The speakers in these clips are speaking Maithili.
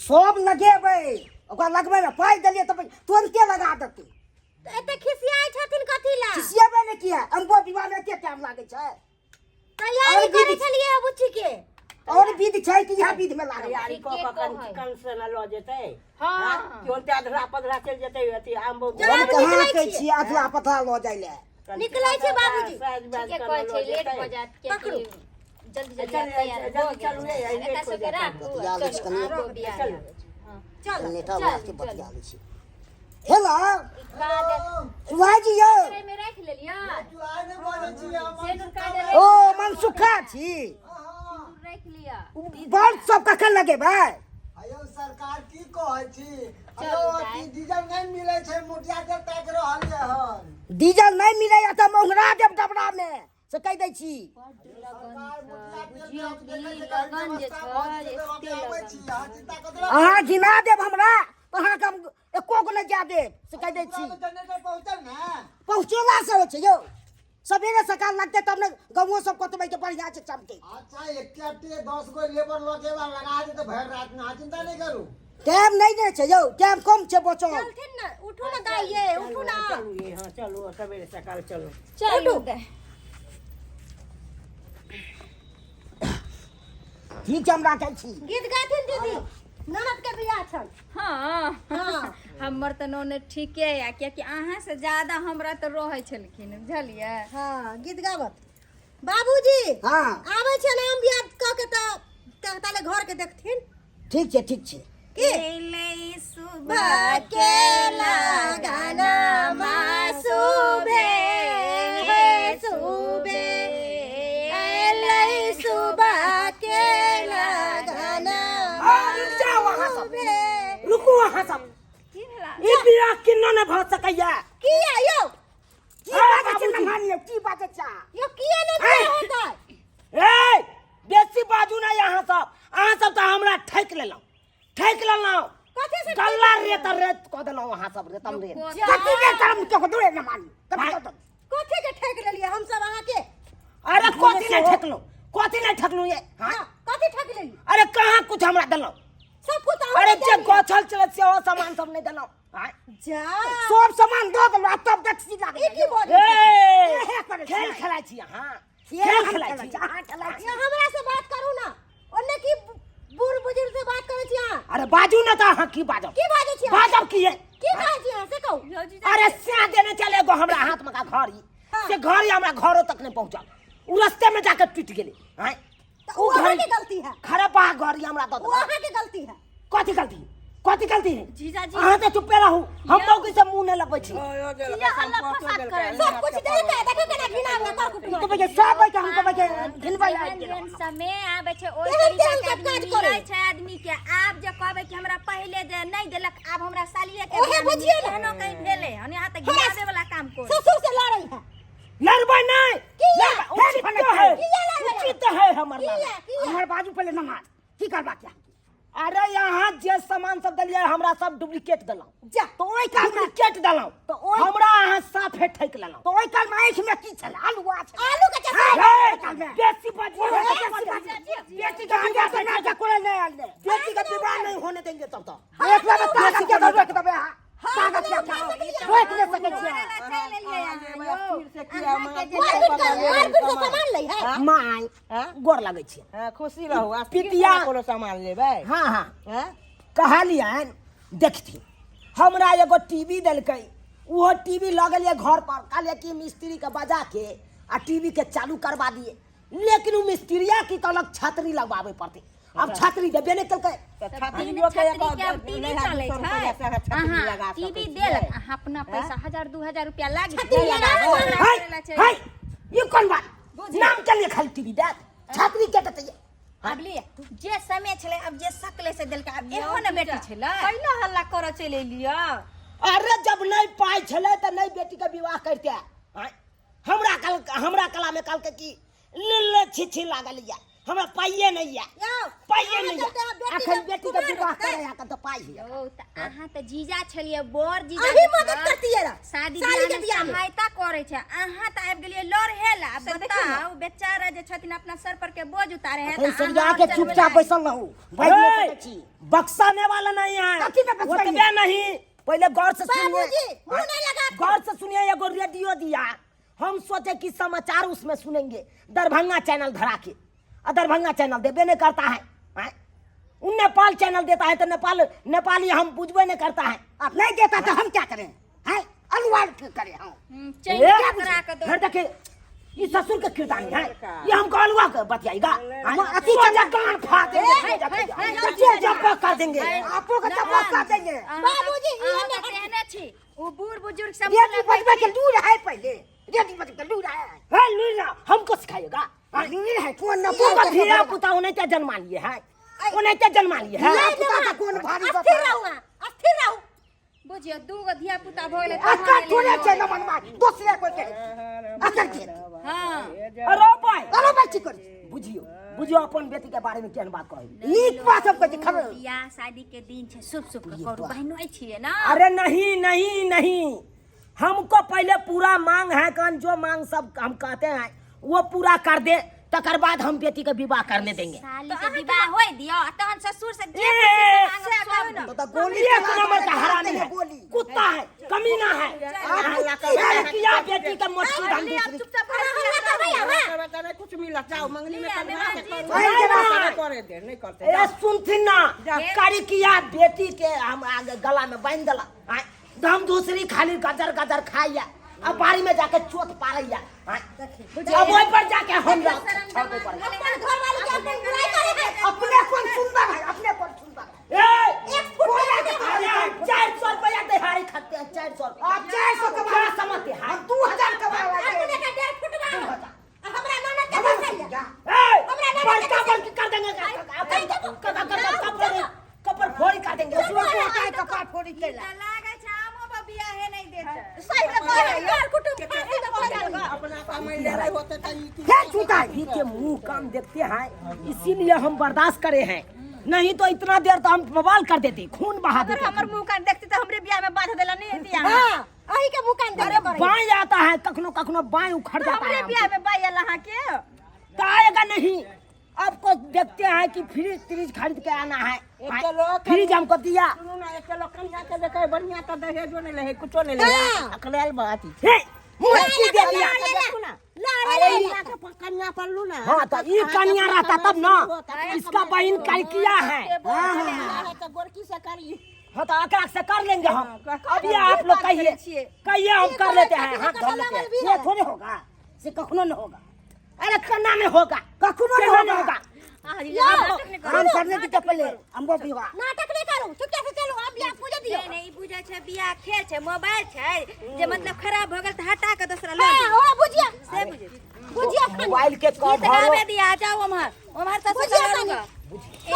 सब लगेबै, ओकरा लगबै मे पाइ देलियै तऽ तुरन्ते लगा देतै। तऽ एते खिसियाइ छथिन कथी लए? खिसियेबै ने किया, अम्बो विवाह मे एते टाइम लागै छै? तैयारी और करै विध- छलियै बुच्ची के। और विध छै कि इएह विध मे लागल? तैयारी कऽ ठीके कऽ कन कहै। कन से न लऽ जेतै। हाँ। तुरन्ते अधला पधला चलि जेतै अथी आम जरा हम कहाँ निकलै कहै छियै। छियै अथला पथला लऽ जाइ लए? निकलै छै बाबूजी। ठीके कहै छै, लेट भऽ जायत, पकड़ू। कियाकि जल्दी जल्दी चल, आब तैयार जल्दी भऽ गेल चलू, ए, छै। लेट एकरा हो सबके जायत। राखू बतिया लै छी चलू, कनि। आरो बियाह चलू। आबै छै। हाँ। चल। नेता चल, बला के चल। बतिया लै छी। हेलो ई काज भाईजी यौ। मे राखि लेलियै। नहि बजै छी हम। सेनुर काज ओ मनसुखा छी? राखि लिअ। बल्ब सब कखन लगेबै? अयौ सरकार, की कहै छी? चलू अयौ दाइ। अथी डीजल नहि मिलै छै, मोटिया तेल ताकि रहल ये हन। डीजल नहि मिलैया तऽ महुरा देब डबरा मे, से कहि दै छी। सरकार मोटिया तेल बुझियौ के कि देखै छै, कहीं लगन जे व्यवस्था छै, भऽ जेतै तऽ एते अबै लगन छी। छै। अहाँ चिंता कऽ देबै। अहाँ घिना देब हमरा तऽ अहाँके हम एको गो नहि जाय देब, से कहि दै छी। जनरेटर पहुँचल ने? पहुँचेला से होइ छै यौ, सवेरे सकाल लगतै तब ने गाँवो सब कतबै के बढ़िआँ छै चमकै। अच्छा, एकटे 10 गो लेबर लऽ के एबा, लगा देतै भरि रात मे, अहाँ चिंता नहि करू। टाइम नहि ने छै यौ, टाइम कम छै बचल। चलथिन ने, उठू ने दाइ ये, उठू ने। चलू ये, हाँ चलू, सवेरे सकाल चलू। चलू दाइ। ठीक छै, हम राखै छी। गीत गाथिन दीदी, ननद के बियाह छल। हाँ। हाँ। हमर तऽ ननद ठीके यऽ, कियाकि अहाँ से ज्यादा हमरा तऽ रहै छलखिन, बुझलियै? हाँ, गीत गाबत बाबूजी। हाँ। आबै छै ने आम बियाह कऽ के तऽ ताले घर के देखथिन। ठीक छै, ठीक छै। की एलै सुबह के लगाना सुबे सुबे, एलै सुबह के लगाना। हाँ, रुक जाओ अहाँ सब। सुबे। रुकू अहाँ सब। की भेला? ई बियाह किन्नो नहि भऽ सकैया। किया यौ? की बाजै छै नहानी यौ, की बाजै छै अहाँ? यौ, किया नहि बियाह होतै? ए, बेसी बाजू नहि अहाँ सब। अहाँ सब तऽ हमरा ठकि लेलहुँ, ठकि लेलहुँ। कथी से? गल्ला रेत रेत कऽ देलहुँ अहाँ सब, रेतम रेत। जा। कथी के करम के दूरे न मानी कथी कऽ देलहुँ? कथी के ठेक लेलियै हम सब अहाँके? अरे कथी नहि ठकलहुँ, कथी नहि ठकलहुँ ये? हाँ? हाँ, कथी ठक लेलियै? अरे कहाँ कुछ हमरा देलहुँ? सब कुछ अहाँ अरे जे देलियै। गछल चलत सेहो सामान सब नहि देलहुँ। आँय? जा, सब सामान दऽ देलहुँ आ तब देखसी लागै। ई की बजै ए, छी? एहे करै खेल खेलाइ छी अहाँ, खेल खेलाइ छी अहाँ, खेलाइ छी। यौ, हमरा से बात करू ना, ओन्ने की बूढ़ बुजुर्ग से बात करै छी अहाँ? अरे बाजू ने तऽ अहाँ की बाजब? की बाजै छी अहाँ? बाजब की ये? की कहै छी अहाँ से कहू। अरे सैह देने चले एगो हमरा हाथ में का घड़ी। हाँ। से घड़ी हमरा घरो तक नहीं पहुंचल, उ रास्ते में जाके टूट गेलै। आँय? तऽ उ अहाँके गलती है। खराबा घड़ी हमरा दऽ उ देलक। अहाँके गलती है। कथी गलती, कथी गलती है? जीजाजी। अहाँ तऽ चुप्पे रहू, हम मौगी से मुंह नहि लगबै छी। किया हल्ला फसाद करै? सब कुछ देलकै, देखो केना घिनाबै कर कुटुम्ब। कहबै जे सब के हम कहबै जे घिनबै आबि जेहन गेल। जेहन समय आबै छै ओहि तेहन तरीका तेहन के सब आदमी काज करै। मिलै छै आदमी के। आब जे कहबै कि हमरा पहिले जे नहि देलक, आब हमरा सालिये के ओहे बियाह मे बुझियौ ने। एहनो कहीं भेलै हन? यहाँ तऽ हमरा घिनाबै वाला काम करै। ससुर से लड़ै है। लड़बै नहि। किया? लड़बै उचित है। किया लड़बै? उचित है हमर किया? लड़ाई। किया? हमर बाजू पहिले नमाज की करबा क्या? अरे यहाँ जे सामान सब देलियै हमरा, सब डुप्लीकेट देलहुँ। जा, तऽ ओहि काल डुप्लीकेट देलहुँ तऽ ओहि- हमरा अहाँ साफे ठकि लेलहुँ। तऽ ओहि कालमे आँखिमे की छलै? आलू आ छलै। आलू के चक्का। हे, बेसी बाजिए, बेटी के विवाह से ना कोई नहीं आयल, बेटी के विवाह नहीं होने देंगे तब तो। एक बार ताकत के रोक देबै अहाँ, ताकत के रोक नहि सकै छियै। मारपीट कर, मारपीट से सामान लै है। माय, गोर लगै छियै। हाँ, खुशी रहू। आ पितिया- कोनो सामान लेबै? हाँ हाँ। हाँ? कहलियनि देखथिन, हमरा एगो टीवी देलकै, ओहो टीवी लऽ गेलियै घर पर, कहलियै कि मिस्त्रीके बजा के आ टीवी के चालू करवा दिए, लेकिन ओ मिस्त्रिया की कहलक, छतरी लगवाबे पड़तै। अब छतरी देबे नहि केलकै। तऽ तीन छतरियो के छतरी के अब टीवी नहि हैत चलै 200 रुपैआ छै। से अहाँ छतरी अहाँ लगा सकै टीवी छियै। देलक, अहाँ अपना पैसा 1000 2000 रुपया लाग छतरी लगाबू। है है, ई कोन बात? नाम के लिए खाली टीवी देत, छतरी के देतै? आब लिए जे समय छलै, अब जे सकले से देलकै, आब एहो ने बेटी छलै। कैला हल्ला करऽ चलि एलियै? अरे जब नहि पाइ छलै तऽ नहि बेटी के विवाह करिते। आँय? हमरा कल हमरा कला में कहलकै कि ले ले छी छी लागल या, हमरा पाइए नहीं या। यौ। पाइए नहीं चलते है हैं, बेटी अखन के बेटी के कुमार विवाह रहतै। करे है तो पाई है यौ तऽ अहाँ तऽ जीजा छलियै बड़ जीजा अही मदद करतियै रह शादी साली के बियाह बियाह में में सहायता करै छै अहाँ तऽ आबि गेलियै लड़हे ला आब से देखियौ ने। बताउ बेचारा जे छथिन अपना सर पर के बोझ उतारे है अखन सरिया के चुपचाप बैसल रहू बाजि नहीं सकै छी बक्साने वाला नहीं है कथी में बक्सा ओतबे नहीं पहले गौर से सुनिए बाबूजी मुंह नहीं लगा गौर से सुनिए एगो रेडियो दिया हम सोचे कि समाचार उसमें सुनेंगे दरभंगा चैनल धरा के और दरभंगा चैनल देबे नहीं करता है आँय? उन नेपाल चैनल देता है तो नेपाल नेपाली हम बुझबे नहीं करता है आप नहीं देता तो हम क्या करें हैं अनुवाद करें हम ए, करा के दो फिर देखिए ये ससुर के किरदानी है ये हमको अलुआ के बतियाएगा हम अति चचा कान फाड़ देंगे चचे जब कर देंगे आपो का चप्पा कर देंगे बाबूजी, ई अहाँ हमे तऽ तेहने छी ओ बूढ़ बुजुर्ग सब रेडी बजबे के लूर है पहले रेडी बजबे के लूर है है लूर हमको सिखाएगा लूर है कौन न तू का धिया पुता ओनाहिते जन्मा लिए है ओनाहिते जन्मा लिए है धिया पुता का कौन भारी बाप अस्थिर रहू अहाँ अस्थिर रहू बुझियौ दू गो धिया पुता भऽ गेलै अक्का थोड़े छै न मनवा दोसरे कोई के अक्का के हँ अरे भाई अरे भाई की करी बुझियो बुझियो अपन बेटी के बारे में केहन बात कही नीक बात सब कहै छै खबर बियाह शादी के दिन छै शुभ शुभ के करू बहिनो छियै ना अरे नहीं नहीं नहीं हमको पहले पूरा मांग है कौन जो मांग सब हम कहते हैं वो पूरा कर दे तकर बाद हम बेटी के विवाह करने देंगे साली के विवाह होय दियो आ तहन ससुर से जे ए, खुशी से मांगब सब तो तो गोली एक चला नंबर का के हरामी है है गोली कुत्ता है कमीना है कुत्ती है। किया बेटी का मोटकी हम दूसरी चुपचाप हल्ला करबै अहाँ कुछ मिला जाओ मंगनी में लिया, कन्हा से मेहमान करू। जी। नहीं करे दे नहीं करते ए सुनथिन ना जा। करी किया बेटी के हम आगे गला में बांध देला आय, तो हम दूसरी खाली गजर गजर खाइया अब बाड़ी में जाके चोट पारैया आय, अब ओहि पर जाके हम छोड़ पर अपन घर वाले के अपन बुराई करे है अपने कौन सुंदर है अपने कौन सुंदर है ए एक फुट कोई नहीं अरे हम 400 रुपया दिहाड़ी खाते हैं 400 रुपया आप 400 कमा क्या समझते हैं हम 2000 कमा अपने का डेढ़ फुट बा आ हमरा ननद के हमारा बसैया क्या? ए, हमरा ननद बड़का के बड़की कर देंगे कपर कपर फोड़ी कर देंगे ससुर को होता है कपार फोड़ी ई के तऽ लागै छै आमो पर बियाहे नहि देतै सही में कहै यार कुटुंब फांसी में पड़ जाएगा अपना कमाई ले होते तो ई की क्या छूटा है अभी के मुंह काम देखते हैं इसीलिए हम बर्दाश्त करे हैं नहीं तो इतना देर तो हम बवाल कर देते खून बहा अगर देते हमर मुंह कान देखती तऽ हमरे बियाह में बाधा देला नहीं हेती अहाँ हां अही के मुंह कान अरे देबे बाएं आता है कखनो कखनो बाएं उखड़ जाता हमरे है बियाह में बाई अल्लाह के तो आएगा नहीं आपको देखते हैं कि फ्रिज त्रिज खरीद के आना है एक किलो फ्रिज हमको दिया सुनू ना एक किलो कन्या के देखे बढ़िया तो दहेजो नहीं लहे कुछो नहीं लहे हाँ। अकलेल बात ही हे, मुंह की दे दिया देखू ना लड़े अरे ई के कन्या पर लू ना हाँ तो ये कन्या रहता तब ना इसका बहन कलकिया है हाँ तो गोरकी से करी हाँ तो अकराक से कर लेंगे हम हाँ, अब ये आप लोग कहिए कहिए हम कर लेते हैं हाँ कर लेते हैं ये थोड़े होगा से कखनो न होगा अरे कन्ना में होगा कखनो न केना होगा होगा काम करने की तो पहले हमको विवाह नाटक नहीं करू चुपचाप से चलू हम बियाह पूजे दियो नहीं नहीं ई बुझै छै बियाह खेल छै मोबाइल छै जे मतलब खराब भऽ गेल तऽ हटा के दोसरा लऽ हां लिअ। ओ बुझिया से बुझै छै बुझिया खानी मोबाइल के गीत कवर गाबे दिया जाओ उम्हर उम्हर ससुर बुझिया लड़ू तनी। ग।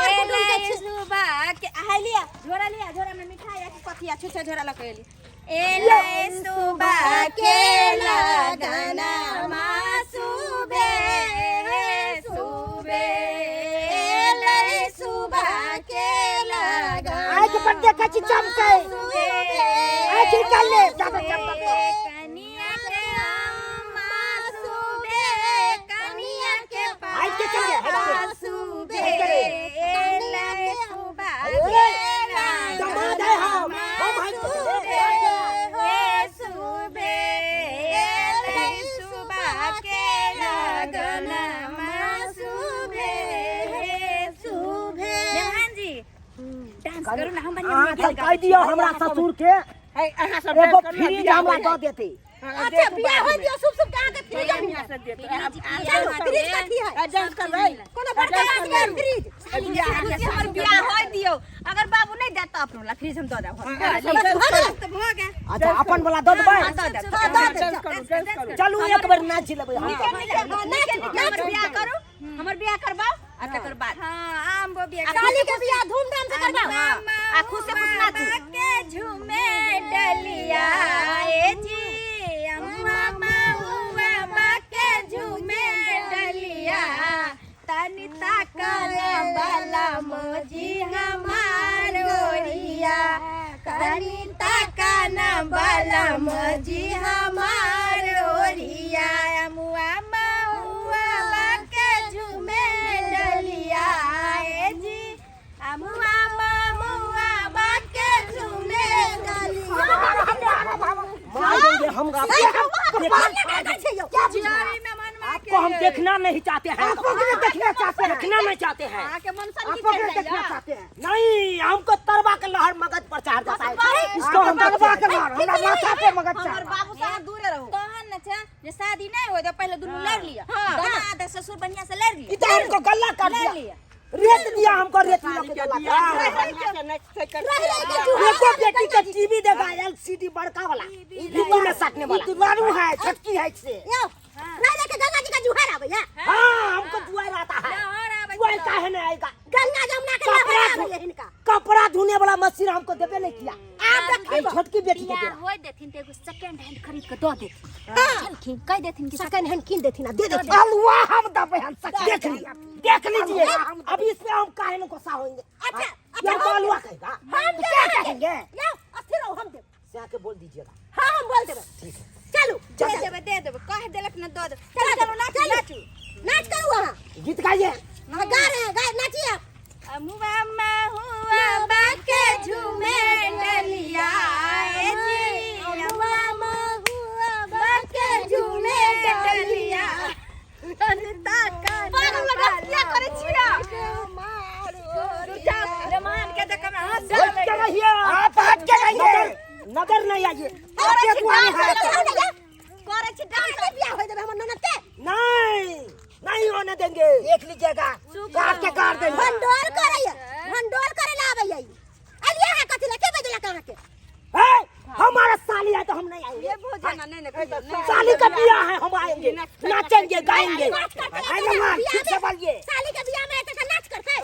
एलै सुबह के आइ लिया झोरा लिया झोरा में मिठाई आ कि कथी आ छुछे झोरा लऽ के एली एलै सुबह के लगना सुबे सुबे एलै सुबह के लगना आज के पर देखा छी चमके आज निकाल ले ज्यादा चमक कनिया के अम्मा सुबे कनिया के आज के चल गए, पापा सुबे एलै सुबह ए, दामाद है हम हैं तो सुबे हे सुबे एलै सुबह के लगनमा सुबे हे सुबे मेहमान जी डांस करू ना हम बढ़िया अहाँ बढ़िया तऽ गीत कहि दियौ हमरा ससुर के है अहाँ सब एगो डांस करू ना, फ्रिज बियाह हमरा होय। दऽ देते हाँ, अच्छा देखू बियाह बाद हो में। दियो शुभ शुभ के अहाँ के फ्रिज बढ़िया से देत। चलू फ्रिज कथी है डांस करबै कोनो बड़का आदमी है फ्रिज हमर बियाह होय दियौ अगर बाबू नहीं देत तऽ अपनो ला फ्रिज हम दऽ देब बस तऽ भऽ गेल अच्छा अपन वाला दऽ देबै हाँ, दऽ देब हां दऽ दे डांस करू डांस करू चलू एक बेर नाच लेबै हम नीके नीके हमर बियाह करू हमर बियाह करबाउ आ तकर बाद हाँ आम बो बियाह साली के बियाह धूमधाम से करबाओ आ खुश से खुश नाचू के झूमे डलिया ए जी अम्मा महुआ के झूमे डलिया तनी ताक काना बाला मोजी हमार ओरिया, तनी ताकाना बाला मोजी हमार ओरिया। अमुआ महुआ बाके झूमे डलिया ए जी, अमुआ महुआ बाके झूमे डलिया। मार देंगे हम आपको। आपको हम देखना नहीं चाहते हैं। आपको भी देखना चाहते हैं। देखना नहीं चाहते हैं। अहाँके मनसन की आपको भी चढ़ि देखना जाइए। चाहते हैं। नहीं, हमको तरवा के लहर मगज पर चढ़ जाता है। इसको हम तरवा के लहर, हमरा माथा पे मगज हमर चढ़। बाबू साहब दूरे रहू। तहन न छै जे शादी नहीं होय त पहिले दुनू लड़ लिया, दामाद आ ससुर बढ़िया से लड़ लिया। ई तो हमको गल्ला कर लड़ दिया, लिया। रेत दिया हमको, रेत मिला के गल्ला कर दिया। एको बेटी के टीवी देगा एलसीडी बड़का वाला, हिंदी में साटने वाला। ई दुलारू है, छोटकी है से। यौ, रह रह के गंगा जी का जुहार आबैया। हाँ, हमको जुआर आता है। लहर आबै छै। जुआर काहे नहीं आएगा? गंगा जमुना के लहर कपड़ा आबैया हिनका। कपड़ा धोने वाला मशीन हमको देबे नहीं किया। आप आई छोटकी बेटी के बियाह देगा। होय देथिन त एगो सेकंड हैंड खरीद के दऽ देथिन। छलखिन कहि देथिन कि सेकंड हैंड कीन देथिन आ दे देथिन। अलुआ हम दबे हम सके। देख लीजिए, देख लीजिए, अब इसमें हम काहे न गुस्सा होंगे। अच्छा, ये हमको अलुआ कहेगा हम तो क्या कहेंगे? यौ, अस्थिर रहू, हम देब। से आके बोल दीजिएगा। हाँ, हम बोल देबै। चलू। दे देबै, दे देबै, कहि देलक न दऽ देबै। चलू चलू, नाचू नाचू। नाच करू अहाँ। गीत गाइए। हाँ, गा रहे हैं, गा, नाचिए आप। अमुआ महुआ बाके झूमे डलिया ए जी, अमुआ महुआ बाके झूमे डलिया। तनता काना पागल लगा किया करै छियै? मेहमान के देख हमरा हंस हट के रहिए आप हट के रहिए। नजर नहीं आइए। आपके दुआरे है। करै छी डांस। नहीं बियाह होय देबै हमर ननद के। नहीं नहीं होने देंगे। देख लीजिएगा, काट के काट देंगे। भंडोल करैया, भंडोल करे ला आबैया ई। अलिया अहाँ कथी ला के बजलक अहाँके? ए, हमारा साली है तो हम नहीं आएंगे। भोजन नहीं ने कहियो नहीं। साली का बियाह है, हम आएंगे, नाचेंगे गाएंगे। नाच करतै आई एते मेहमान, बियाह ठीक से में। बोलिए। साली के बियाह में एते से नाच करतै।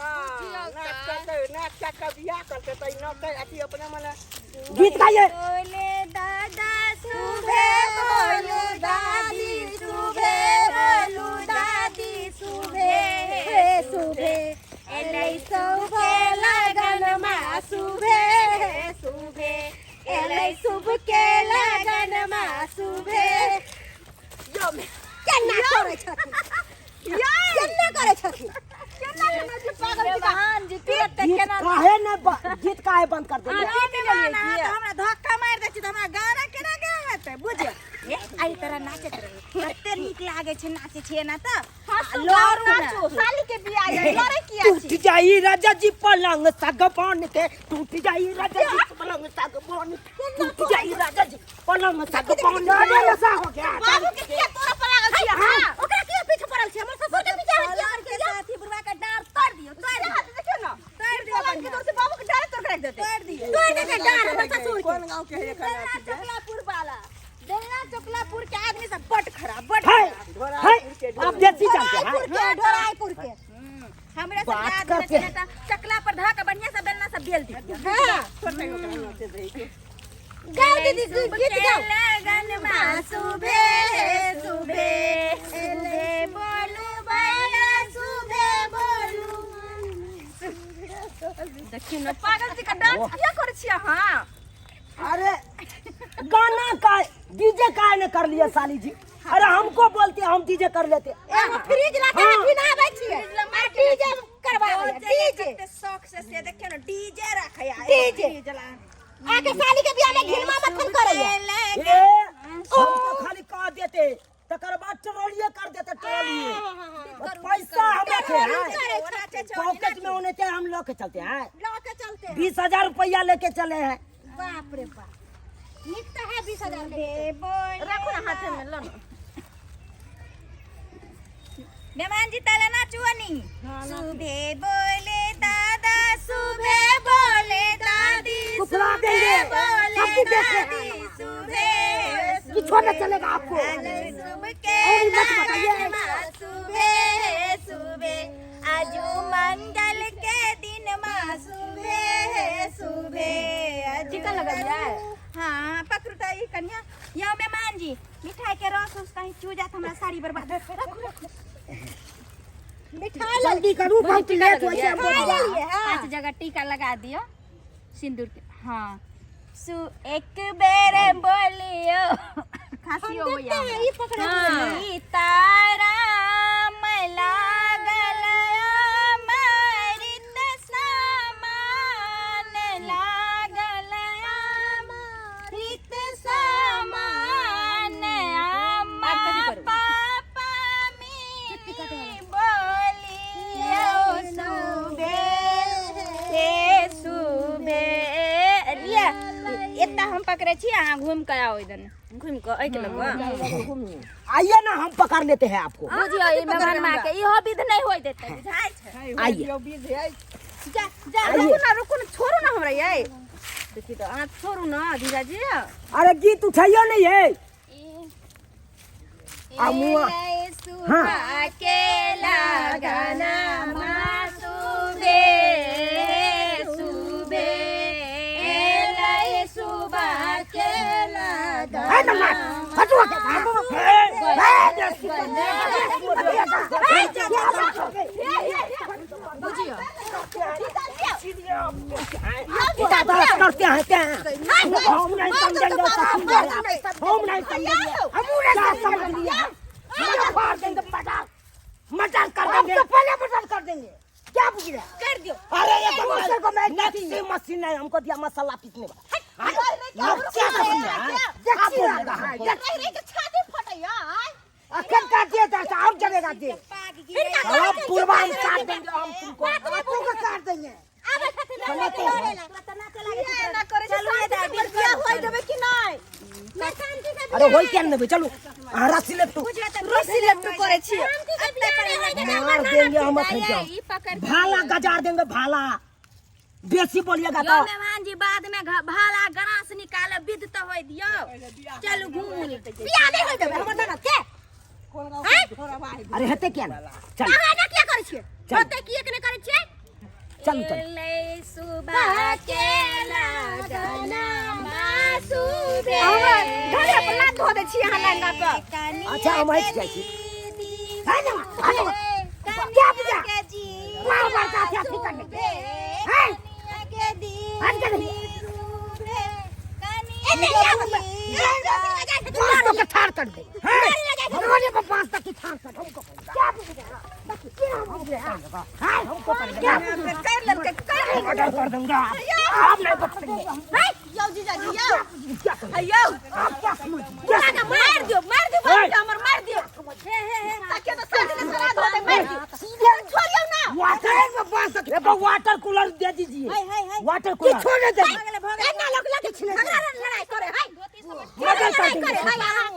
नाच करते, नाच कर के बियाह करते त ई नचते अथी अपने मने। गीत गाइए। बोले दादा सुबह बोलू दादी सुबह बोलू दादी सुबह सुबह, एलै शुभ के लगन मा सुबह सुबह, एलै शुभ के लगन मा सुबह। केना करै छथिन, केना करै छथिन? मेहमान जी तुरंत गीत केना काहे न गीत काहे बंद कर देंगे? मेहमान अहाँ तऽ हमरा धक्का मारि दै छी तऽ हमरा गाना केना गायतै बुझियौ। ए एहि तरह नाचैत रहू, कते नीक लागै छै नाचै छियै ना तऽ लड़ू ना। नाचू, साली के बियाह है, लड़ै किया टूट छी? जाई राजा जी पलंग सागवान के, टूट जाई राजा जी पलंग सागवान के, टूट जाई राजा जी पलंग सागवान के। ज्यादा नशा हो गया। बाबू के किया तोरा पर लागल छी अहाँ? ओकरा किया पीछे पड़ल छै? हमर ससुर के पीछे अहाँ किया पलंग के साथी बुढ़वा के डाँर तोड़ दियौ, तोड़ दियौ। देखियौ न, तोड़ दियौ, पलंग के दूर से बाबू के डाँर तोड़ के राखि देतै। तोड़ दियौ। तोड़ देतै डाँर हमर ससुर के। कोन गांव के है एखन बेलना अथी के? चकलापुर वाला, बेलना चकलापुर के आदमी सब बड खराब, बड है खराब। है, आप देसी जानते हैं। ढोराईपुर के, ढोराईपुर के। हमरा सब बात आदमी करते छै तऽ चकला पर धऽ के बढ़िया से बेलना सब बेल दियौ। हाँ, गाओ दीदी, गीत गाओ। लगन मा सुबह सुबह, सुबह बोलू भैया सुबह बोलू। देखियौ न, पागल जी के डांस किया करै छी अहाँ? अरे गाना का डीजे काहे न कर लिया साली जी? अरे हमको बोलते हम डीजे कर लेते। एगो फ्रिज ला के घिनाबै छियै आ डीजे करबाबै डीजे। कते शौक से से देखियौ न डीजे राखैया। डीजे। आके साली के बियाह में घिनमा मक्खन करैया। ए, हमको खाली कह देते तकर बाद ट्रोलिए कर देते, ट्रोलिए। पैसा हम रखे हैं पॉकेट में, होने चाहिए, हम लोग के चलते हैं। लऽ के चलते हैं। 20,000 रुपया लेके चले हैं। बाप रे बाप, नीक तऽ है 20,000 लेके। राखू न हाथे में ल न। मेहमान जी ताले नाचू नी। सुबह बोले दादा सुबह बोले दादी कुफला सुबह देंगे। बोले सब कुछ देख रहे दादी सुबह किछो न चलेगा आपको। सुबह के और मत बताइए। लगन मा सुबह सुबह, आजू मंगल के दिन मा सुबह सुबह। चिकन लगलियै? हाँ पकड़ू तऽ ई कन्या। यौ मेहमान जी, मिठाई के रस उस कहीं चू जात, हमरा साड़ी बर्बाद। रखू रखू। मिठाई ले जल्दी करू बहुत लेट होइ छै मिठाई ले लिए हाँ पांच जगह टीका लगा दियो सिंदूर के। हाँ सु एक बेर बोलियो खांसी हो देखते गया हैं ई पकड़े सीताराम लागल अमृत समान लागल अमृत समान अम्मा पापा मिली बोलियो सुबे हे सुबे लिया एतना हम पकड़े छी अहाँ घूम के आओ इधर घूमि कऽ एहिके लगवा आइए ना हम पकड़ लेते हैं आपको बुझियो ई मेहमान माँ के इहो विध नहीं होय देतै बुझाइ छै आइए यो बीज है जा जा रुकू ना रुकू ना छोड़ू ना हमरा ये देखी तो अहाँ छोड़ू ना जीजाजी अरे गीत उठाइयो नहीं है आ मुआ हाँ के लगना सुबे सुबे सुबह के लगना है ना मार हटो के हे हे देसी बुझियो बस करते हैं क्या हम नहीं समझेंगे हम नहीं समझेंगे हम नहीं समझ लिया हम फाड़ देंगे मटर मटर कर देंगे तो पहले मटर कर देंगे क्या पूछ रहे कर दियो अरे ये तो मशीन को मैं नेक्स्ट मशीन है हमको दिया मसाला पीसने वाला लोग क्या समझ रहे हैं आप बोलेगा हमको रहि रहि के छाती फटैया आय अखन काट दिए तो और जलेगा दे अब पूर्वा हम काट देंगे हम तुमको तुमको काट देंगे आबै खातिर समझते हैं। ना करे छै शांति से बियाह होय देबै कि नहि मैं शांति से अरे होई क्या नहीं चलो हाँ रस्सी ले तू रस्सी लट्टू करै छी शांति से बियाह नहीं होय देबै मार देंगे हम अखन के ई पकड़ के भाला गजार देंगे भाला बेसी बोलिएगा यो तो मेहमान जी बाद में भाला गरास निकाल विध तो होय दियो चलू घूमू बियाह नहीं होय देबै हमर ननद के अरे हेते क्या ना चल अहाँ एना किया करै छियै चल। होतै किए के नहि करै छियै चल चल ले सुबह के लगना सुबे हमरा घरे पर लात धो दै छी अहाँ लहंगा पर अच्छा हम हटि जाइ छी है ना है ना क्या पूजा बार बार का क्या फिकर नहीं है हट के नहीं पांच तक के ठाड़ कर दे हैं हमारे को पांच तक की ठाड़ कर हमको क्या पूछे हां हमको कर क्या कर लेलकै कर ऑर्डर कर दूंगा आप नहीं बचेंगे यौ जीजाजी यौ क्या करें? यौ आप क्या समझ क्या पूरा के मार दियो मार दियो हे। मार दियो हमर मार दियो हे हे हे ताके तो शादी के श्राद्ध होतै मार दियो सीधे छोड़ियौ ना वाटर देखो वाटर कूलर दे दीजिए वाटर कूलर छोड़ दे एना लोक लगे झगड़ा लड़ाई करे है मर्डर कर देंगे करे है अहाँ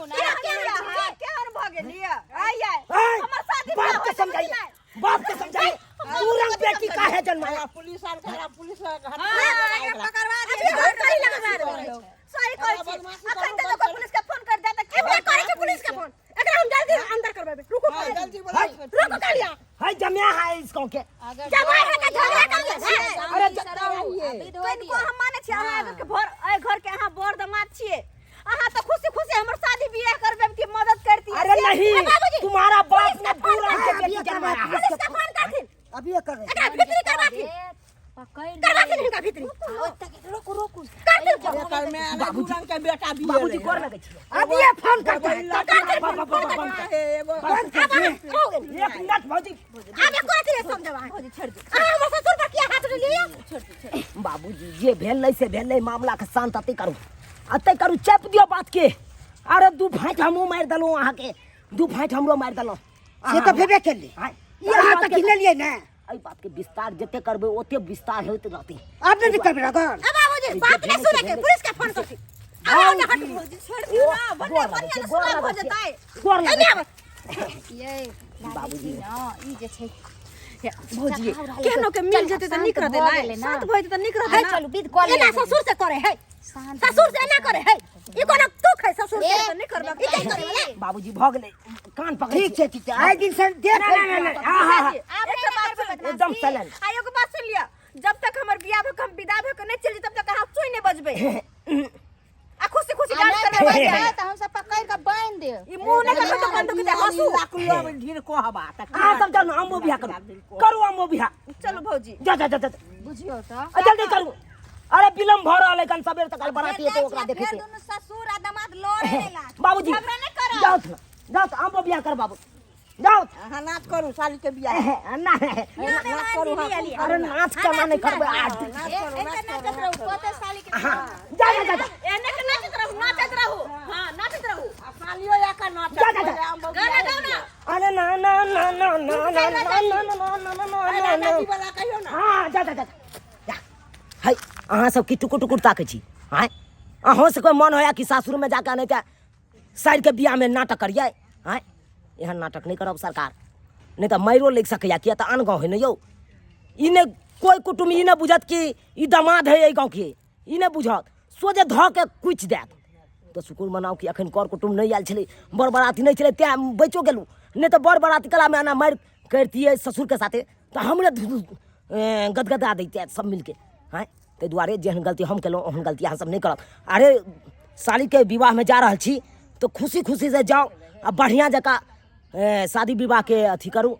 केहन केहन भऽ गेलियै आइ आइ हैं? हमर शादी बाप के समझाइए बाप के समझाइए तुरंत बेटी काहे जन्माया पुलिस आर करा पुलिस आर पकड़वा दे सही लगवा दे सही कहै छी अखन तऽ लोक पुलिस के फोन कर देत के करै छै पुलिस के फोन एकरा हम जल्दी अंदर करबेबै रुकू हां जल्दी बोला रुकू कालिया है जम्या है इसको के जमाई है के झगड़ा कर छै अरे कनिको हम मानै छी अहाँ घर के भर एहि घर के अहाँ बर दमाद छियै अहाँ तऽ खुशी खुशी हमर शादी बियाह करबे के मदद करती अरे नहीं तुम्हारा बाप ने पूरा के बेटी जन्माया है पुलिस के फोन करथिन अभी ये कर रहे हैं। एकरा भीतरी करबाथिन पकड़ करबाथिन हिनका भीतरी रोकू रोकू करथिन एकर में अलग रंग के बेटा भी बाबूजी गोर लगे छियै अभी ये फोन करते हैं एगो एक मिनट भौजी आब एको रति नहि समझब अहाँ अहाँ हमर ससुर पर किया हाथ उठेलियै बाबूजी जे भेल नहीं से भेल नहीं मामला के शांत अति करू अते करू चेप दियो बात के अरे दू फाँट हमहूँ मारि देलहुँ अहाँके दू फाँट हमरो मारि देलहुँ से तो भेबे केली आँय, यहाँ तक ही लेलियै ने एहि बात के विस्तार जते करबै ओते विस्तार होइत रहतै आब नहि करबै रगड़ अब बाबूजी बात नहि सुने के पुलिस के फोन करथिन आब आओ ने हट छोड़ दियो ना बढ़िया बढ़िया ने सुलाह भऽ जेतै गोर एने लगै आब ये बाबूजी ना ई जे छै भौजी केहनो के मिल जेतै तऽ नीक रहतै ने शांत भऽ जेतै तऽ नीक रहतै ना चलू विध कऽ एना ससुर से करे है ससुर से एना करे है ई कोनो दुख है ससुर से तऽ नहि करबाक ई की करे वाला बाबूजी भऽ गेलै कान पकड़ै ठीक छै ठीक छै आइ दिन से देख नहि नहि नहि हाँ हाँ हाँ एकटा बात सुन एकदम साइलेंट आ एगो बात सुन लिअ जब तक हमर बियाह भऽ के हम विदा भऽ के नहि चलि तब तक अहाँ सुइ नहि बजबै आ खुशी खुशी डांस करबै नहि तऽ हम सब पकड़ि कऽ बान्हि देब। ई मुंह नहि ककरो तो बंदूक दे हंसू। ढीर कहबा त अहाँ सब जाउ ने, अम्बो बियाह करू, करू अम्बो बियाह। चलू भौजी। जा जा जा जा। बुझियौ तऽ। आ, जल्दी करू। अरे विलम्ब भऽ रहल है, कन सबेर तक बराती हेतै, ओकरा फेर देखै छै। दुनू ससुर आ दामाद लड़े ला। बाबूजी, झगड़ा नहि करब। जाउ ने, जाउ तऽ अम्बो बियाह कर बाबू, जाउ। अहाँ नाच करू साली के बियाह। ना। नाच करू, हाँ। अरे नाच केना नहि करबै आज? एते नाचत रहू कते साली के। हाँ, जा जा जा जा। एने के नाचत रहू, नाचत रहू, हां नाचत रहू। आ सालियो या का नाच। जा, जा, जा। गाना गाओ ना। अरे ना ना ना ना ना ना ना ना ना ना ना ना ना। वाला कहियो ना। हाँ, जा जा जा जा। है, अहाँ सब की टुकुर टुकुर ताकै छी? आँय, अहूँ सबके मन होया कि सासुरमे जाके नहि तऽ साइरके बियाहमे नाटक करियै? आँय, एहन नाटक नहि करब सरकार, नहि तऽ मारिओ लागि सकैए, किया तऽ आन गाँव है ने यौ। ई नहि कोइ कुटुम्ब ई नहि बुझत कि ई दमाद है एहि गाँवके, ई नहि बुझत, सोझे धऽ के कुचि देत। तऽ शुक्र मनाउ कि एखन कर कुटुम्ब नहि आयल छलै, बर बराती नहि छलै, तेँ बचिओ गेलहुँ, नहि तऽ बर बराती कलामे एना मारि करितियै ससुरके साथे तऽ हमरे गदगदा दैतियै सब मिलके। आँय, ताहि दुआरे जेहन गलती हम केलहुँ ओहन गलती अहाँ सब नहि करब। अरे सालीके विवाहमे जा रहल छी तऽ खुशी खुशीसँ जाउ आ बढ़िआँ जकाँ शादी विवाहके अथी करू।